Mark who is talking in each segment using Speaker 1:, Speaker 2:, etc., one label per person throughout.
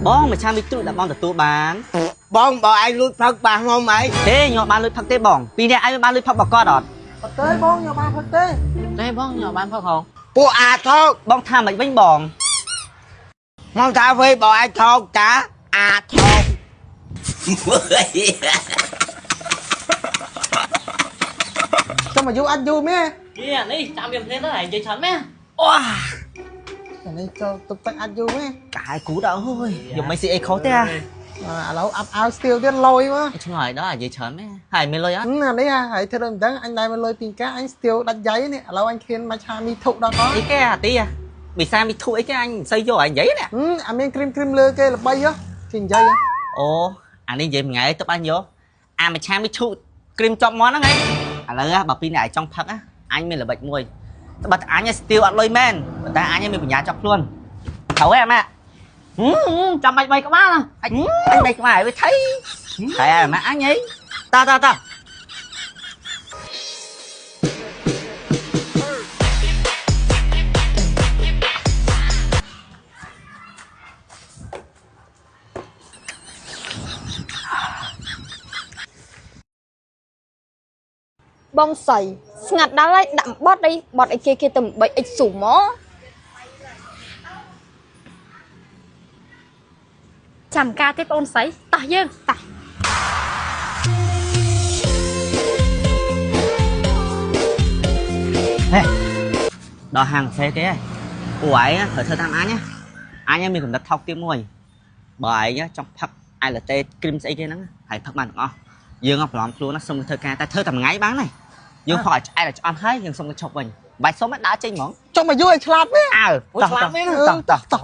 Speaker 1: បងមួយឆាមីទ្រូដែលបងទទួលបាន
Speaker 2: បងបើឯងលួចផឹកប៉ះខ្ញុំអី
Speaker 1: ទេខ្ញុំអត់បានលួចផឹកទេបងពីរនាក់ឯងមិនបានលួចផឹករបស់គាត់អត់
Speaker 3: អត់ទេបងខ្ញុំបានផឹកទេ
Speaker 4: ទេបងខ្ញុំបានផឹកហង
Speaker 2: ពួកអាថោក
Speaker 1: បងថាមិនវិញបង
Speaker 2: មកថាវិញបើឯងថោកតាអាថោក
Speaker 3: ចាំមកយូរអាចយូរមែន
Speaker 4: គេអានេះចាំវាភ្លាមទៅឯងនិយាយច្រើនមែន
Speaker 1: អូ
Speaker 3: អានេះចូលទុកទឹកអាចយូរមែន
Speaker 1: កាយគូដល់អើយយកមិនស៊ីអីខុសទេអា
Speaker 3: ឥឡូវអាប់អោស្ទៀវទៀតលយមក
Speaker 1: ឆ្ងល់ដល់និយាយច្រើនមែនហើយមានលុយអត់
Speaker 3: អានេះហើយធ្វើដូចមិនដឹងអញដែរមកលុយពីកាអញស្ទៀវដាច់យ៉ៃនេះឥឡូវអញឃានមកឆាមីធុដល់ក
Speaker 1: អីគេអាទីមីសាមីធុអីគេអញមិនសូវយកអញនិយាយណា
Speaker 3: អាមានគ្រីមគ្រីមលើគេល្បីហ៎គេនិយាយ
Speaker 1: អូអានេះនិយាយមួយថ្ងៃទៅអញយកអាមួយឆាមីធុគ្រីមជាប់មាត់ហ្នឹងហីឥឡូវបើពីអ្នកឯងចង់ផឹកអញមានល្បិចមួយត្បិតអញស្ទៀវអត់លុយមែនប៉ុន្តែអញមានបញ្ញាចាប់ខ្លួនត្រូវហ៎អាម៉ាក់
Speaker 4: ចាំបាច់បីក្បាល
Speaker 1: អញបីក្បាលវាថៃហើយអាម៉ាក់អញហីតតត
Speaker 5: បងស្រីស្ងាត់ដល់ហើយដាក់បត់អីបត់អីគេគេទៅបីអិចស៊ូមក
Speaker 6: ចាំការទៀតបងស្រីតោះយើងតោះ
Speaker 1: ហេដល់ហាងកាហ្វេគេហើយពួកឯងត្រូវធ្វើតាមអញណាអញមានកំណត់ថោកទៀតមួយបើឯងចង់ផឹកអាឡាតេគ្រីមស្អីគេហ្នឹងហើយផឹកបានទាំងអស់យើងប្រឡំខ្លួនណាសុំធ្វើការតែធ្វើតែមួយថ្ងៃបានហើយយើងផឹកឲ្យឆ្អែតឲ្យឆ្អន់ហើយយើងសុំទៅឈប់វិញបាច់សុំដើរចេញហ្មង
Speaker 3: ចុះមកយូរឲ្យឆ្លាតមែន
Speaker 1: អើតោះតោះតោះតោះ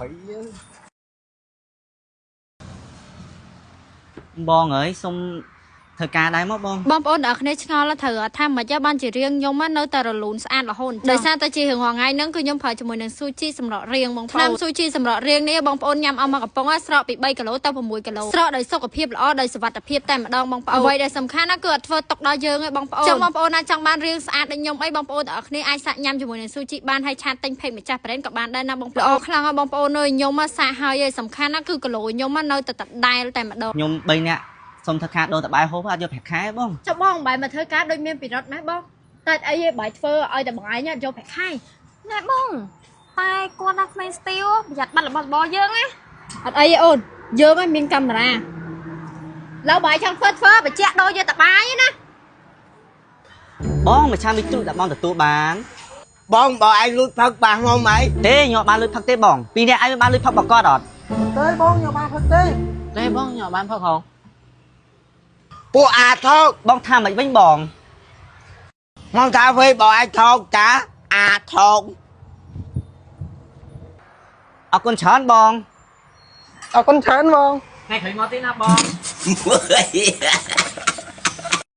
Speaker 1: បងអើយសុំធ្វើការដែរមកបង
Speaker 6: បងប្អូនទាំងអស់គ្នាឆ្ងល់ត្រូវថាមិនខ្មិចបានជារៀងខ្ញុំនៅតែរលូនស្អាតរហូតដោយសារតែជារឿងថ្ងៃហ្នឹងគឺខ្ញុំប្រើជាមួយនឹងស៊ូជីសម្រក់រៀងបងប្អូនថ្នាំស៊ូជីសម្រក់រៀងនេះបងប្អូនញ៉ាំអស់មកកំប៉ុងស្រកពី3គីឡូទៅ6គីឡូស្រកដោយសុខភាពល្អដោយសុវត្ថិភាពតែម្ដងបងប្អូនអ្វីដែលសំខាន់ណាគឺអត់ធ្វើទុកដល់យើងទេបងប្អូនចឹងបងប្អូនណាចង់បានរៀងស្អាតដូចខ្ញុំអីបងប្អូនទាំងអស់គ្នាអាចសាកញ៉ាំជាមួយនឹងស៊ូជីបានហើយឆាតទិញផេកម្ចាស់ប្រេនក៏បានដែរណាបងប្អូនល្អខ្លាំងបងប្អូនអើយខ្ញុំសាកហើយសំខាន់ណាគឺគីឡូខ្ញុំនៅតែដដែលតែម្ដង
Speaker 1: ខ្ញុំ3នាក់សុំធ្វើការដូរតបាយហូបអត់យកប្រាក់ខែបង
Speaker 6: ចុះបងបាយមកធ្វើការដូចមានពិរុទ្ធម៉េះបងតែអីឯងបាយធ្វើឲ្យតែបងឯងយកប្រាក់ខែ
Speaker 5: ណែបងតែគាត់ណាក្មេងស្ទៀវប្រយ័ត្នបាត់របស់របរយើងណា
Speaker 6: អត់អីទេអូនយើងឯងមានកាមេរ៉ា
Speaker 5: ឡើយបាយចង់ធ្វើធ្វើបញ្ជាក់ដូរយកតបាយណា
Speaker 1: បងមួយឆាមីទ្រូដែលបងទទួលបាន
Speaker 2: បងបើឯងលួចផឹកប៉ះខ្ញុំអី
Speaker 1: ទេខ្ញុំអត់បានលួចផឹកទេបងពីរនាក់ឯងមិនបានលួចផឹករបស់គាត់អត់
Speaker 3: ទេបងខ្ញុំបានផឹកទេ
Speaker 4: ទេបងខ្ញុំបានផឹកហង
Speaker 2: ពួកអាថោក
Speaker 1: បងថាមិនវិញបង
Speaker 2: មកថាវិញបើឯងថោកតាអាថោក
Speaker 1: អរគុណច្រើនបង
Speaker 3: អរគុណច្រើនបង
Speaker 4: ថ្ងៃក្រោយមកទៀតណាបង